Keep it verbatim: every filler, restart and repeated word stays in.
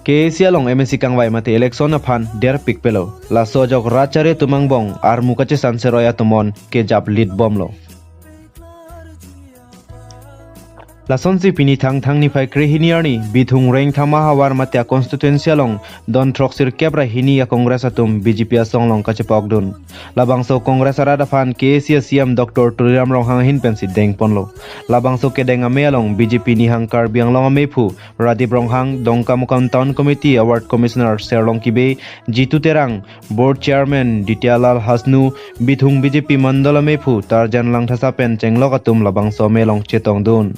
K A A C along M A C kangvai mate election aphan derpik pelo. Laso ajok rat chari atum angbong armu kachesan seroi atum on kejap lit bomlo. Lasonsi pini Thangthang niphai krehini arni Bithung Rengthama havar mate constituency along don throksirkep ra hini a Congress atum B J P asong along kachepokdun. Labangso Congress arat aphan K A A C a C M Doctor Tuliram Ronghang ahin pensi dengponlo. Labangso kedeng amei along B J P Nihang Karbi Anglong ameiphu Radip Ronghang, Dongkamukam Town Committee a Ward Commissioner Serlong Kibe, Jitu Terang, Board Chairman Ditya Lal Hasnu, Bithung B J P Mandal ameiphu Tarjan Langthasa pen chenglok atum labangso amei along chetongdun.